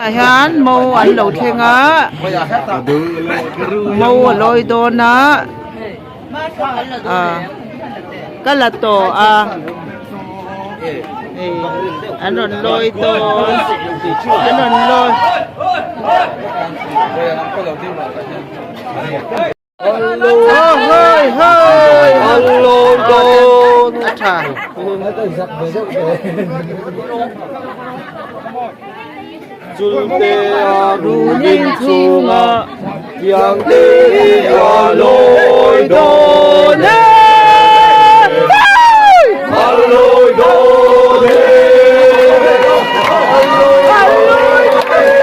Ah hian mo an lo thleng a mo a lawi dawn a ah ka la tawh a hei an rawn lawi dawn an rawn lawi. Runin chunga tiang te a lawi dawn e A lawi dawn e A lawi dawn e Chulte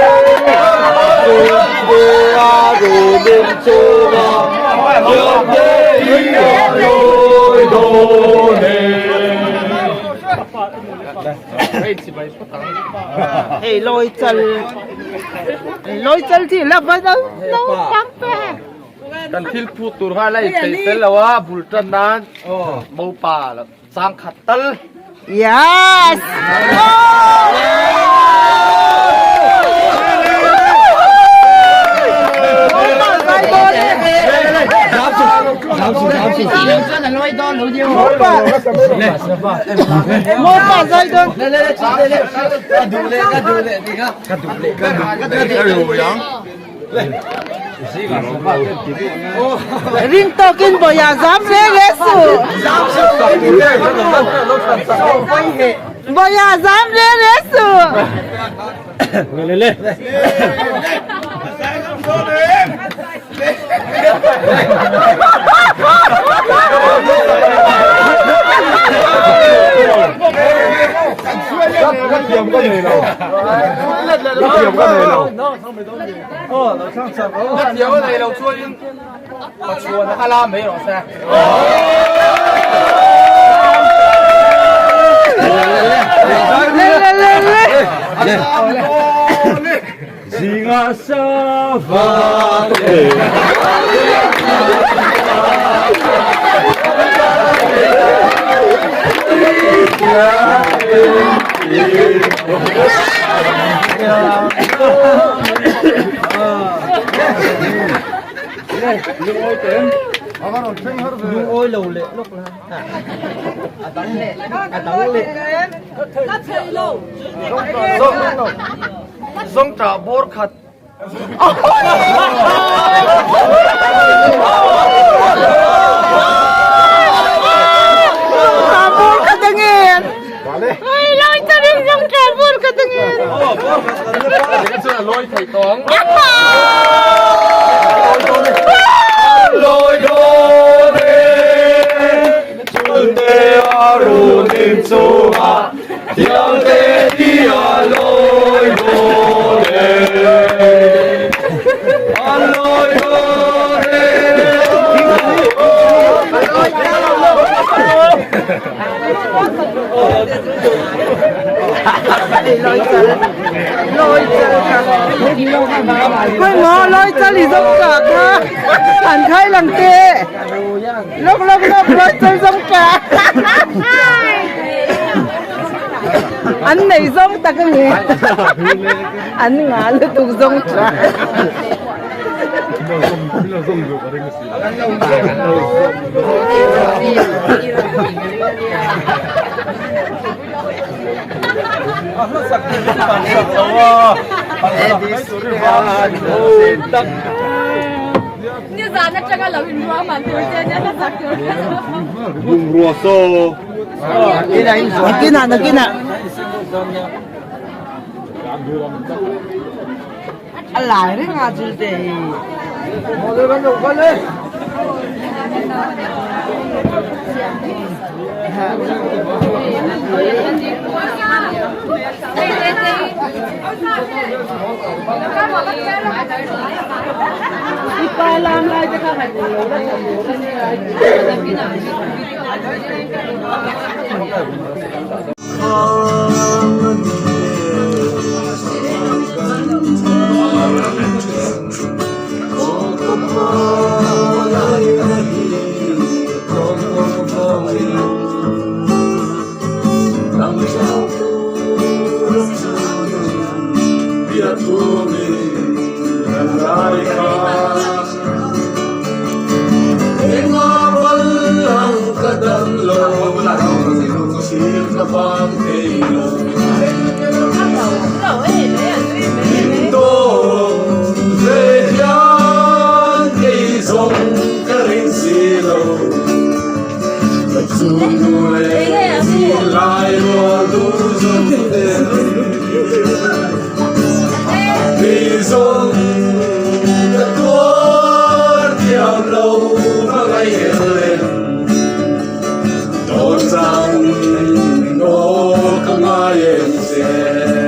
a runin chunga tiang te a lawi dawn e Hei lawi chal lawi chal chi la va naupang te Kan thil phut tur kha la inpeih fel lo a bul tan nan mopa chang khat tal. Yes! Mopa zai dawn. Ring tawkin bawia zam re re suh. Bawia zam re re suh. Le le le le. Zinga sa va te. Zawngṭah bawr khat. Zawngṭah bawr khat a ngen. Oi lawi tarin zawngṭah bawr khat a ngen. Chuan a lawi thei tawh ang. Lawi dawn e, chhunte a runin chungah. Thiangte hi a lawi dawn e, a lawi dawn e. Khawi maw lawi chal i zawng kah kha an khai lang te. Lok lok lok loi chal zawng kah. An nei zawng tak a ni. An nga lutuk zawng tha. Bungrua saw. Nakinah nakinah. A lai reng a chu te hi. bang thei lo. Min dawn ve hian kei zawng ka ring si lo. Ka chhungnu leh zirlai rual duh zawng te Kei zawng ka tuar thiam lo hmangaih em. Dawn chang aw ka ngai em che.